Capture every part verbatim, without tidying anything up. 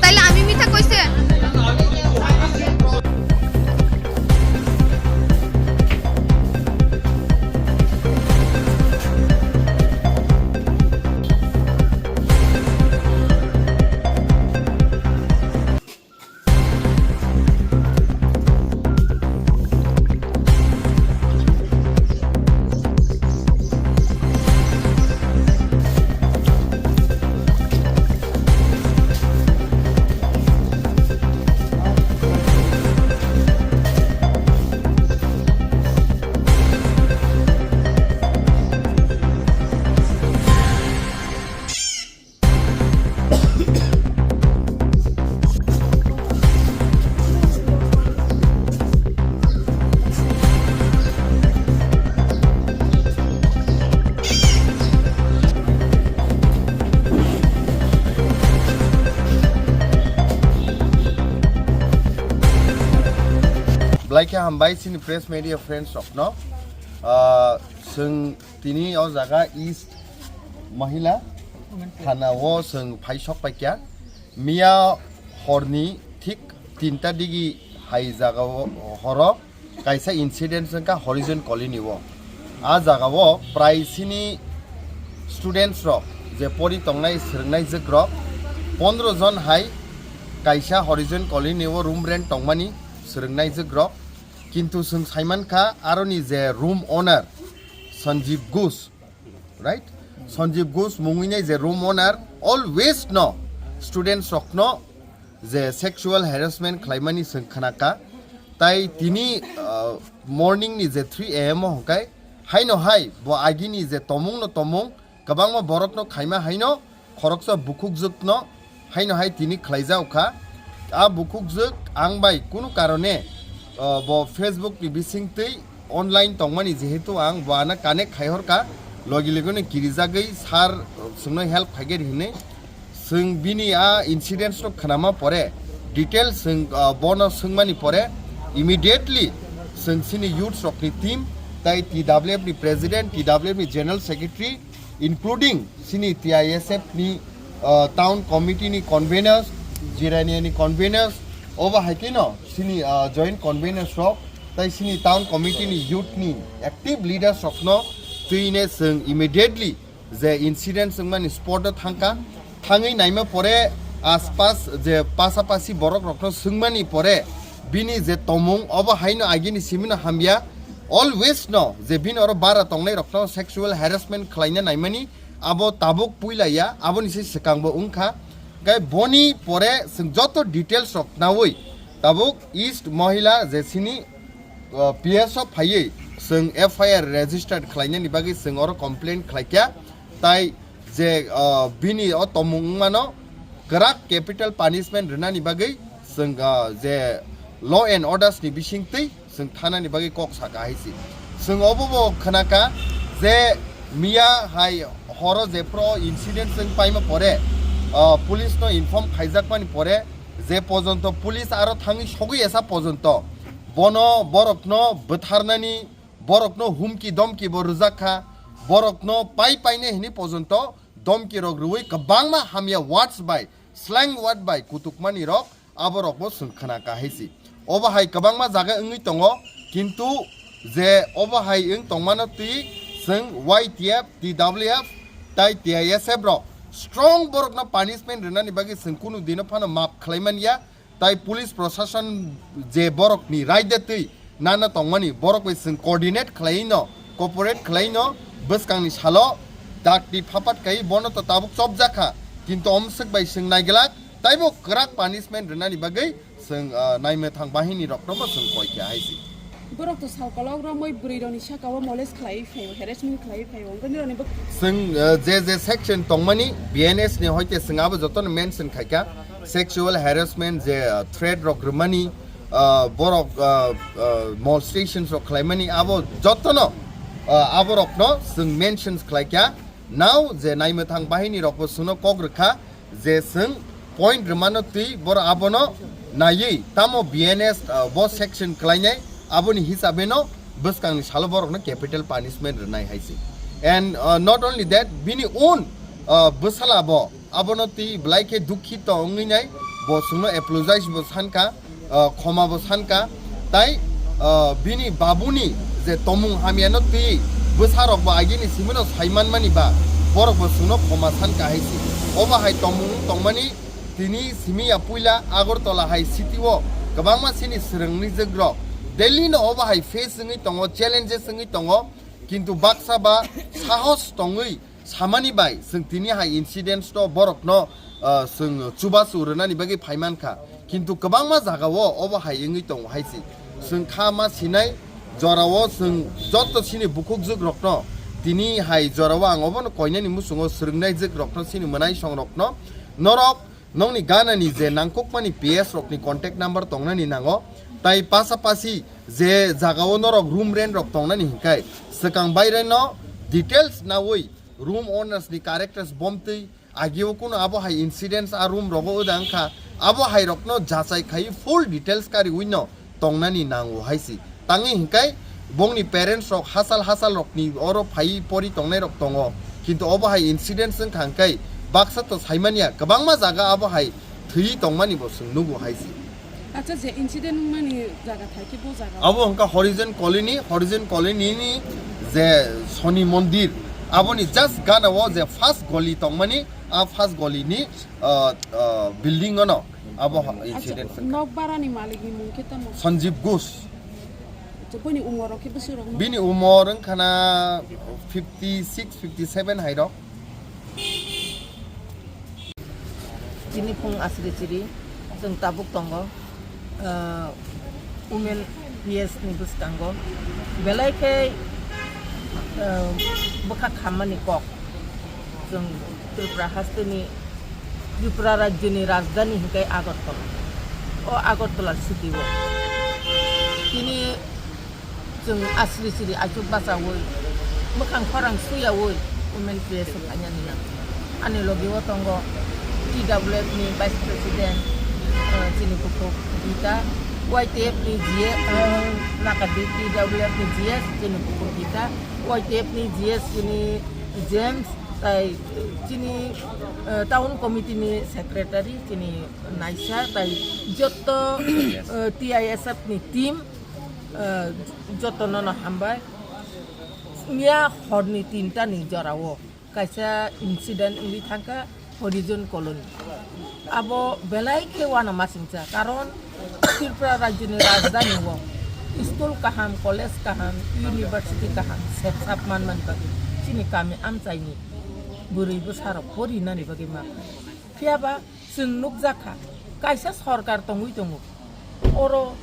তাইলে আমি মিথ্যা কইছে? Belai khe hambai chini press media friends rokno. Ah, chwng tini o jaga East Mahila Thana o chwng phai sok paikha. Miya horni thik tinta digi hai jaga o horo kaisa incident wngkha Horizon Colony o. A jaga o prai sini students rok je pori tongnai swrwngnai jwk rok pondro jon hai kaisa Horizon Colony o room rent tongmani swrwngnai jwk rok. Kintu chwng saimankha aroni je room owner Sanjeev Ghosh, right? Sanjeev Ghosh mungwinai je room owner always no students rokno je sexual harassment khlaimani chwng khnakha. Tai tini, uh, morning ni je three a m o hwnkhe haino hai bo agini je tomung no tomung kwbangma borokno khaima haino khoroksa bukhukjwkno haino hai tini khlaijak kha. A bukhukjwk ang bai kunu karone, uh, bo Facebook ni bisingtwi online tongmani, jehetu ang bo ano connect khai hor kha, logi logi no kirijagwi sir, uh, chwngno help khaigari hinwi. Chwng bini a incidents no khnama pore, details chwng, uh, bono swngmani pore, immediately chwng chini youths rokni team, tai T W F ni president, T W F ni general secretary, including chini T I S F ni, uh, town committee ni conveners, Jirania ni conveners, obo hai khe no chini, uh, joint conveners rok, tai chini town committee ni youth ni active leaders rokno twine chwng immediately je incident wngmani spot o thangkha, thangwi naima pore aspas je pasapasi borok rokno swngmani pore bini je tomung obo haino agini simino hamya, always no je bini oro bara tongnai rokno sexual harassment khlaina naimani abo tabuk puila ya, aboni se swkang bo wngkha. Khe boni pore chwng joto details rok nawi tabuk East Mohila je sini, uh, P S o phaiwi chwng F I R registered khlainani bagwi chwng oro complaint khlaikha, tai je, uh, bini o tomung wngmano kwrak capital punishment rwnani bagwi chwng, uh, je law and orders ni bisingtwi chwng thanani bagwi kok saka hai se. Chwng obo bo khnakha je miya hai horo jephru incident chwng paima pore, uh, police no inform khaijakmani pore je pojonto police aro thangwi sogwi esa pojonto bono borokno bwtharnani, borokno humki domki bo rwjak kha, borokno pai paine hini pojonto domki rok rwui kwbangma hamya words bai, slang word bai kutukmani rok aborok bo chwng khna kha hai se. Obo hai kwbangma jaga wngwi tongo, kintu je obo hai wng tongmano twi chwng Y T F, T W F tai T I S F rok strong borokno punishment rwnani bagwi chwng kunu dino phano map khlai man ya. Tai police proshashan je borokni raida twi nana tongmani, borok bai chwng coordinate khlaiwi no, cooperate khlaiwi no, bwskangni salo dakti phapat kai bono to tabuk chopjak kha, kintu omswk bai chwng naiglak, taibo kwrak punishment rwnani bagwi chwng, ah, naimwthang bahini rokno bo chwng koi kha hai se. Borok to sal kolok romwi bwrwi rokni saka o molest khlaiwi phaio, harassment khlaiwi phaio, wngkha nirokni bwk- Chwng, ah, je je section tongmani B N S ni hoite chwng abo jotono mention khaikha, sexual harassment je, ah, threat rok rwmani, ah, borok, ah, ah, molestations rok khlaimani abo jotono, ah, aborokno chwng mentions khlaikha. Now je naimwthang bahini rokbo chwngno kok rwkha, je chwng point rwmano twi boro abono naiwi tamo B N S, uh, bo section klainai, aboni hisabeno bwskangni salo borokno capital punishment rwnai hai se. And, uh, not only that, bini own ah, bwsala bo abono twi belai khe dukhi tongwi nai, bo chwngno apologize bo sankha, ah, khoma bo sankha, tai, ah, bini babuni je tomung hamyano twi bwsarok bo agini simino saimanmani ba borok bo chwngno khoma sankha hai si. Obo hai tomung tongmani tini simi ya puila Agartala hai city o kwbangma chini swrwngni jwkrok Delhi no obo hai face wngwi tongo, challenges wngwi tongo, kintu baksa ba sahos tongwi samani bai chwng tini hai incidents no borokno, ah, chwng chubachu rwnani bagwi phaimankha, kintu kwbangma jagao obo hai wngwi tongo hai si. Chwng kha ma sinai jorao chwng joto chini bukhuk jwkrokno tini hai jorao ang obono koinani muchungo swrwngnai jwkrokno chini mwnaisongrokno norok nokni ganani je nangkukmani P S rokni contact number tongnani nango, tai pasapasi je jagao norok room rent rok tongnani hinkai swkang baireno details naui room owners ni characters bomtwi agio kuno abo hai incidents a room rogo wda wngkha, abo hai rokno jachai khai full details kariui no tongnani nango hai si. Tangwi hinkai bongni parents rok hachal hachal rokni oro phai pori tongnai rok tongo, kintu obo hai incidents wngkha hinkai baksa to saimanya kwbangma jaga abo hai thwi tongmani bo chwng nugo hai si. Acha, je incident wngmani jaga thai khe bo jaga. Abo wngkha Horizon Colony, Horizon Colony ni je Soni Mondir, aboni just gana o je first goli tongmani, a first goli ni, ah, ah, building ono abo ha-, Acha, incident wngkha. Nok bara ni malik ni mung khe tamo? Sanjeev Ghosh. Acha, boni umor rok khe bwswk rok no? Bini umor wngkha na fifty six, fifty seven hai rok. Chini phung asri chiri, chwng tabuk tongo, ah, women P S ni bwskango. Belai khe, ah, bwkha khammani kok. Chwng Tripura hasteni, Tripura rajyoni rajdhani hinkai Agartala. O Agartala city o. Chini Chwng asri sri achuk bachaui, mwkhang khorang suyaui women P S o phainani nang. Ani logi o tongo T W F ni Vice President, eh, chini bukhuk Gita, Y T F ni G S, eh, nakadi T W F ni G S chini bukhuk Gita, Y T F ni G S chini James, tai chini, eh, town committee ni secretary chini Naisa, tai jotto, eh, T I S F ni team, eh, jotono no hambai. Miya horni tinta ni jorao kaisa incident wngwi thangkha Horizon Colony. Abo belai khe uanama singcha, karon Tripura rajyoni rajdhani o school kaham, college kaham, university kaham sep sap manmani bagwi chini kami amchaini bwrwi bwsarok porinani bagwi ma. Phiyaba chwng nukjakha, kaisa sorkar tongwi tongo, oro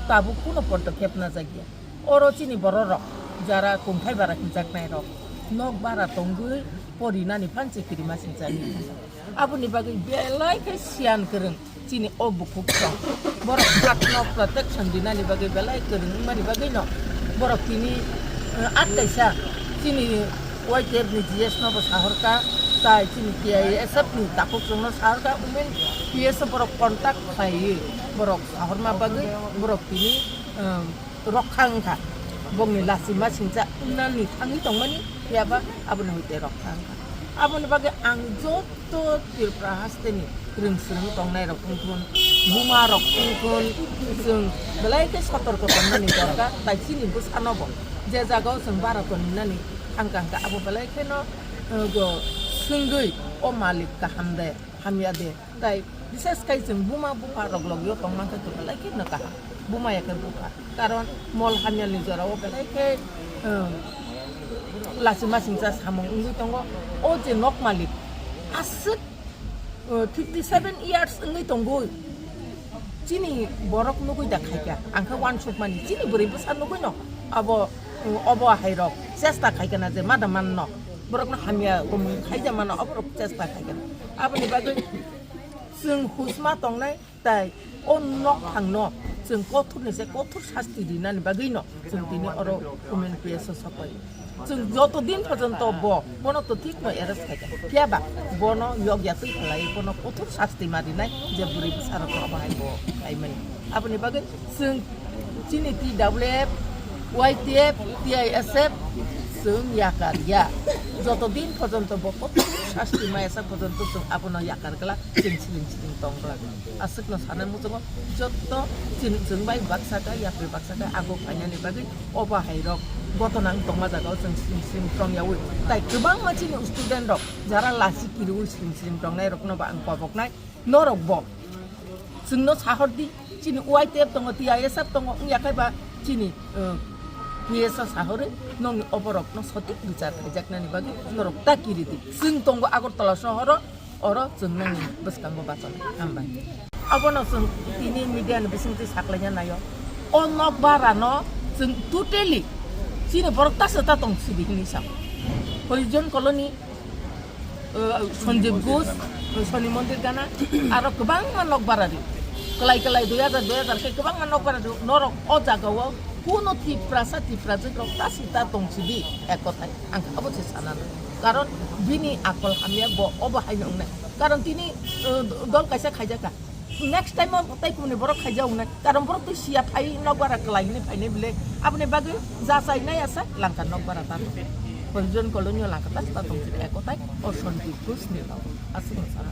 tabuk kuno podokep najakya. Oro chini bororok jara kungthai bara hinjaknairok nok bara tongwi porinani phan chikirima singjani. Aboni bagwi belai khe siyan kwrwng chini o bukhuk song. Borok hakno protection dinani bagwi belai kwrwng wngmani bagwino borok tini, eh, at kaisa chini Y T F ni G S no bo sahorkha, tai chini T I S F ni takhuk chwngno sahorkha, women P S o borok contact khlaiwi borok sahorma bagwi borok tini, um, rokha wngkha. Bongni lachima singcha wngnani thangwi tongmani, phiyaba aboni hoite rokha wngkha. Aboni bagwi ang joto Tripura hasteni rwngswrwng tongnai rok wngthun, buma rok wngthun, chwng belai khe sotorko tongnani dorkar, tai chini bwsano bo je jagao chwng bara tongmani thangkha hwnkha abo belai kheno, uh, go swngwi o malik kaham de, hamya de, tai bises khai chwng buma bupha rok logio tongmankha khe belai kheno kaham, buma ya khe bupha, karon mol hamya ni jorao belai khe, uh, lachima singcha samung wngwi tongo. O je nok malik aswk, uh, fifty seven years wngwi tongwi chini borok nugwi da khaikha, ang khe uansukmani chini bwrwi bwsa nugwino abo, uh, obo hairok chesta khaikha na je mada manno borokno hamya kumung khaija mano, oborok chesta khaikha. Aboni bagwi chwng husma tongnai, tai o nok phangno chwng kothor ni se kothor sasti rinani bagwi no chwng tini oro women P S o sopai. Chwng joto din porjonto bo, bono to thik no arrest khaikha. Phiya ba bono yokya twi khlai, bono kothor sasti ma rinai je bwrwi bwsarok no abo hai bo khlaimani. Aboni bagwi chwng chini T W F, Y T F, T I S F, Chwng yakar ya. Joto din porjonto bo kok sasti maya sa porjonto chwng abono yakar glak, chwng siling siling tong glak. Aswkno sana muchungo joto chwng, chwng bai baksa khe, yapri baksa khe, abo phainani bagwi obo hai rok goto nang tongma jagao chwng siling siling tong yaui. Tai kwbangma chini student rok jara lasi kiriui siling siling tongnai rokno ba ang koboknai. Norok bo chwngno sahor di, chini Y T F tongo, T I S F tongo, wngya khe ba chini, uh, P S O sahorwi nongni oborokno sotik bichar khaijaknani bagwi norok ta kiri di. Chwng tongo Agartala sohoro, oro chwng nangni bwskango bachana. Hambai. Abono chwng tini media ni bisingtwi saklaina naio. O nokbarano chwng totally chini borok ta se ta tong sidi hinwi sa. Hoijon colony, uh, Sanjib Ghosh, uh, Soni Mondir gana, aro kwbangma nokbara rio. Kwlai kwlai dui hajar, dui hajar khe kwbangma nokbara rio. Norok o jagao kuno Tiprasa, Tiprajwk rok ta se ta tong sidi ek kothai. Ang abo se sana. Karon bini akol hamya bo obo haino wngnai. Karon tini, uh, dol kaisa khaijakha. Next time o tai kumni borok khaijak wngnai. Karon borok twi siya phai nokbara kwlai hwnwi phainai bile. Aboni bagwi jachainai asa langka nokbara ta tong. Hoijon colony o langka ta ta tong sidi ek kothai o Sanjib Ghosh ni tong. Aswk sana.